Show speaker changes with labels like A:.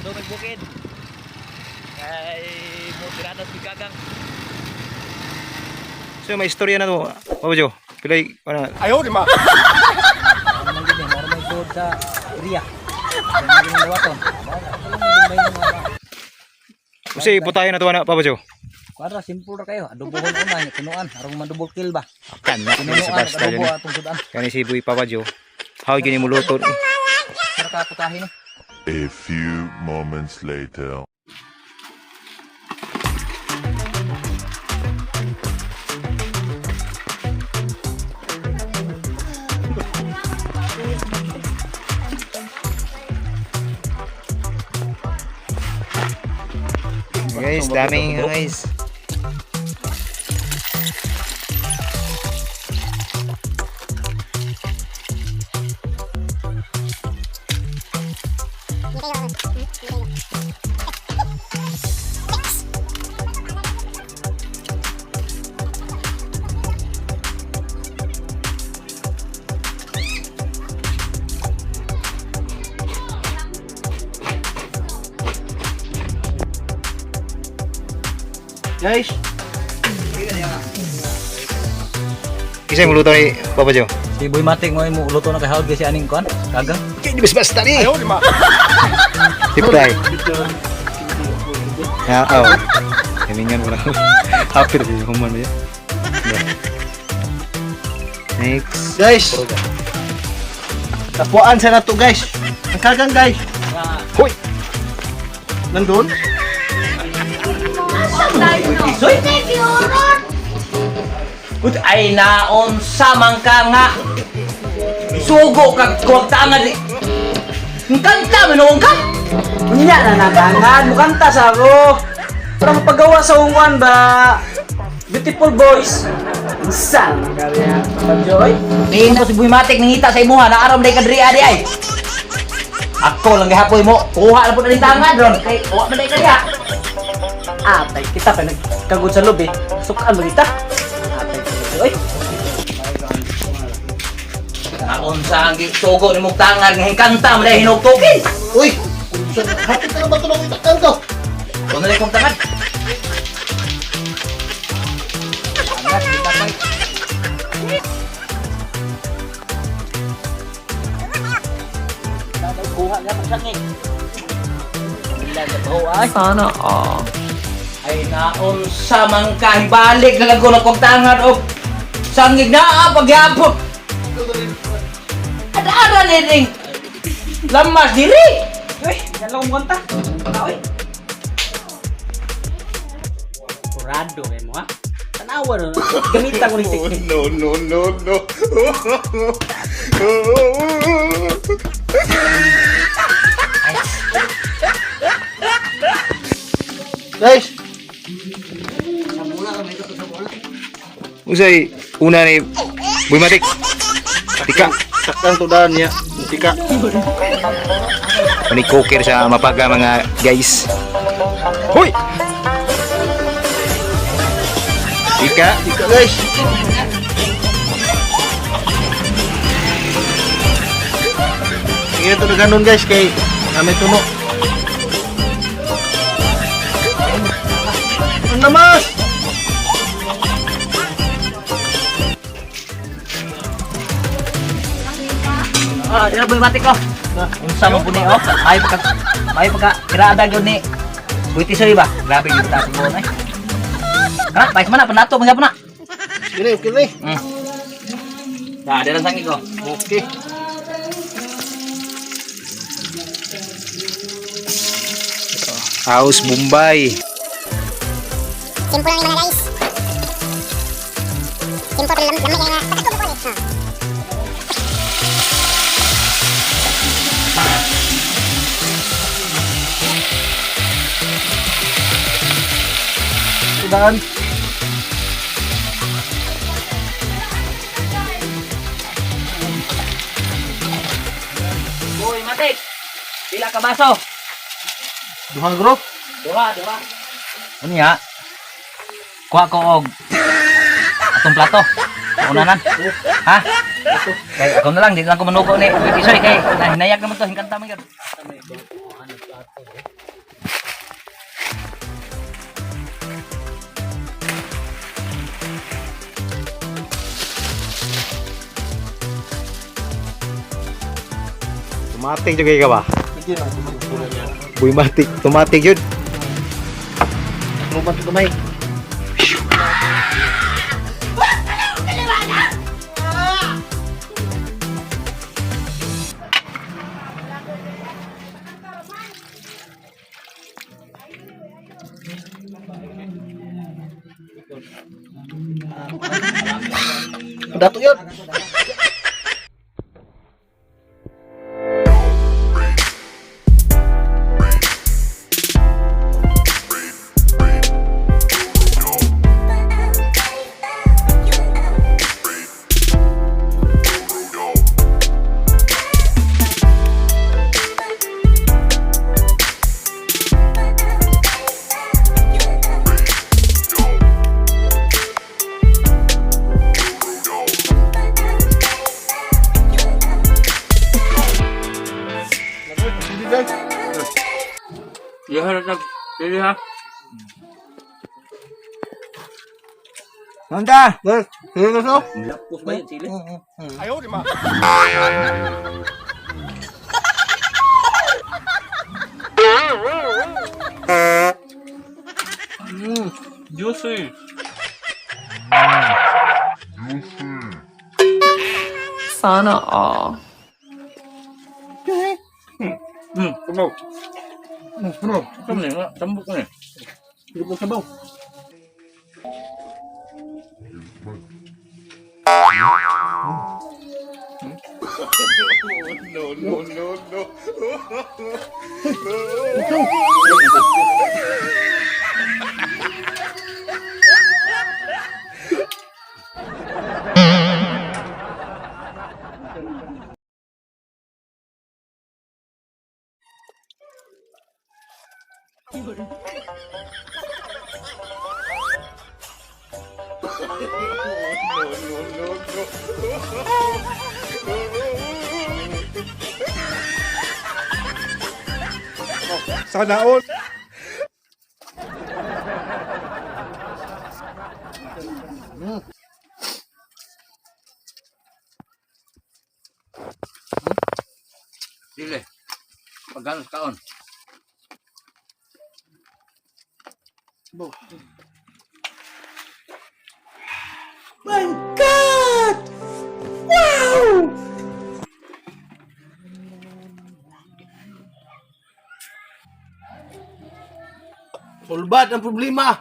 A: Sa may bukid. Kay mo tiradas gigagang.
B: So may istorya na to. Papa Joe, pilay ano
C: Ayaw, di ma.
A: Ano man gid eh, mao may sud sa area. Ano man dawaton.
B: Unsay putahe na to ana, Papa Joe?
A: Kuadra simple ra kayo. Adobohon una nya tinuan aron ma-double kill ba.
B: Kan na
A: Tinuan
B: sa basta
A: adobo
B: yun.
A: atong sudan.
B: Kani si Boy Papa Joe. How gini mo luto?
A: Para ka putahe ni.
D: A few moments later.
B: Guys, daming guys.
C: Guys.
B: Kisay mo luto ni Papa Joe.
A: Si Boy Matik mo mo luto na kay hawd si aning kuan. Kagang.
B: Kay di basta ni.
C: Ayaw, di ma.
B: Tiptay. Ya, oh. Hiningan mo lang. Happy rin yung human mo yan. Next.
C: Guys. Tapuan sa nato, guys. Ang kagang, guys.
B: Hoy!
C: Nandun.
A: Soy. Ut ay naon sa man ka nga. Sugo kag kuwag tangad ni. Kanta man ka.
E: Unya na natangan, mukanta sa ako. Para mapagawa sa ungwan ba? Beautiful boys. Unsa man kaya Joy?
A: Tingin ko si Boy Matik nangita sa imuha na aram day kadri adi ay. Ako lang gihapoy mo. Kuha na po na ni tangad ron kay wa man day kadriha.
E: Atay kita pa nagkagod sa loob eh. Sukaan mo kita. Atay Joy.
A: Naon sa ang sugo ni mong tangad nga hingkanta man day hinugtukin.
C: Uy. Hapit na ba ito ng itakal to?
A: Kuno lang kong tangad. Tangad, kita pa. Kuha nga pag sangig.
F: Sana all.
A: Ay naon sa man ka balik na lang ko na kong tangad og sangig na ah, pagyapon. Ada-ada ni ning lamas diri.
E: Uy, yan lang kanta. Oy. Kurado kay mo ha. Tanawa ro. Gamitan ko ni technique.
D: No, no, no, no.
C: Guys.
B: Usay una ni Boy Matik. Tika.
C: Takang to daan niya. Tika.
B: Pani cooker sa mapaga mga guys. Hoy! Tika.
C: Tika, guys. Sige to na ganun, guys, kay kami tuno. Ang namas!
A: Ah, dira Boy Matik ko. Unsa man pud ni oh. May pagka kirada gyud ni. Buiti soy ba? Grabe gyud ta sa ay. Kana, pais man na panato man gyapon na.
C: Sige, okay na eh.
A: Nah, dira sangig ko.
C: Okay.
B: House Bombay.
G: Simple lang yung mga guys. Simple pero lamig nga. Ha.
C: Daan.
A: Boy Matik. Pila ka baso?
C: Duha group.
A: Duha, duha. Unya. Kuha ko og atong plato. Unanan. Ha? Kay ako na lang, di lang ko manugo ni Boy Tisoy kay nahinayak naman to, hingkanta man gyud.
B: Tumatik juga ka ba? Buy matik, tumatik yun.
C: Luban to gamay. Dato yun.
E: Nanda!
C: Guys, seryoso?
A: Lapos ba yun sili?
E: Juicy!
F: Sana all.
D: No, no, no, no.
B: Sana all.
A: Sili. Pagganos kaon.
C: Sulbad ang problema.